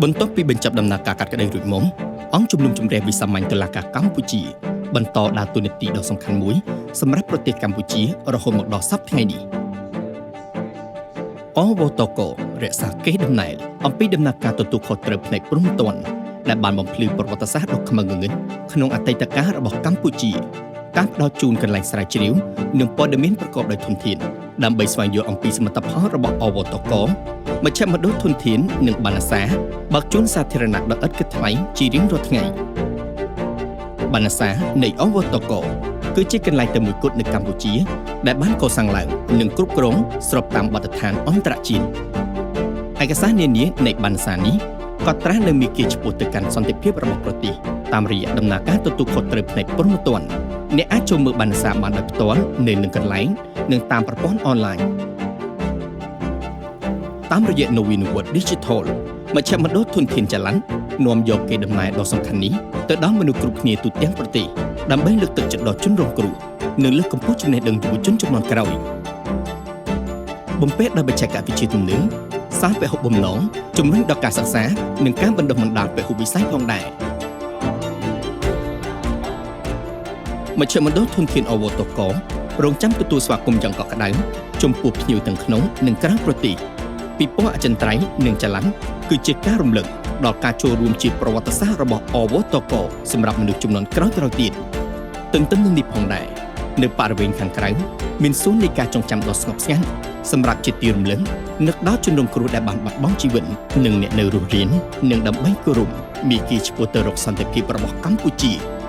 បន្ទាប់ពីបញ្ចប់ដំណើរការកាត់ក្តីរួចមកអង្គជំនុំជម្រះវិសាមញ្ញតុលាការកម្ពុជាបន្តដើរតួនាទីដ៏សំខាន់មួយសម្រាប់ប្រទេសកម្ពុជារហូតមកដល់សព្វថ្ងៃនេះអវតករក្សាកេរដំណែលអំពីដំណើរការទទួលខុសត្រូវផ្នែកព្រហ្មទណ្ឌដែលបានបំភ្លឺប្រវត្តិសាស្ត្រដ៏ខ្មៅងងឹតក្នុងអតីតកាលរបស់កម្ពុជាការផ្ដល់ជូនកន្លែងស្រាវជ្រាវនិងព័ត៌មានប្រកបដោយធនធានដើម្បីស្វែងយល់អំពីសមិទ្ធផលរបស់អវតកមជ្ឈមណ្ឌលធនធាននិងបណ្ណសារបើកជូនសាធារណៈដោយឥតគិតថ្លៃជារៀងរាល់ថ្ងៃបណ្ណសារនៃអវតកគឺជាកន្លែងតែមួយគត់នៅកម្ពុជាដែលបានកសាងឡើងនិងគ្រប់គ្រងស្របតាមបទដ្ឋានអន្តរជាតិឯកសារនានានៃបណ្ណសារនេះកត់ត្រានៅមាគ៌ាឆ្ពោះទៅកាន់សន្តិភាពរបស់ប្រទេសតាមរយៈដំណើរការទទួលខុសត្រូវផ្នែកព្រហ្មទណ្ឌអ្នកអាចចូលមើលបណ្ណសារបានដោយផ្ទាល់នៅនឹងកន្លែងនិងតាមប្រព័ន្ធអនឡាញតាមរយៈនវានុវត្តន៍ Digital មជ្ឈមណ្ឌលធនធានចល័ននាំយកកេរដំណែលដ៏សំខាន់នេះទៅដល់មនុស្សគ្រប់គ្នាទូទាំងប្រទេសដើម្បីលើកទឹកចិត្តដល់ជនរងគ្រោះនិងលើកកម្ពស់ចំណេះដឹងយុវជនជំនាន់ក្រោយបំពេដោយបច្ចេកវិទ្យាទំនើបសារពហុបំណងជំរុញដល់ការសិក្សានិងការបណ្ដុះបណ្ដាលពហុវិស័យផងដែរមជ្ឈមណ្ឌលធនធានអវតករងចាំទទួលស្វាគមន៍យ៉ាងកក់ក្ដៅចំពោះភ្ញៀវទាំងក្នុងនិងក្រៅប្រទេសពិព័រណ៍អចិន្ត្រៃយ៍និងចល័នគឺជាការរំលឹកដល់ការចូលរួមជាប្រវត្តិសាស្ត្ររបស់អវតកសម្រាប់មនុស្សជំនាន់ក្រោយៗទៀតទន្ទឹមនឹងនេះផងដែរនៅបរិវេណខាងក្រៅមានសួននៃការចងចាំដ៏ស្ងប់ស្ងាត់សម្រាប់ជាទីរំលឹកនឹកដល់ជនរងគ្រោះដែលបានបាត់បង់ជីវិតនិងអ្នកនៅរស់រាននិងដើម្បីគោរពមាគ៌ាឆ្ពោះទៅរកសន្តិភាពរបស់កម្ពុជា។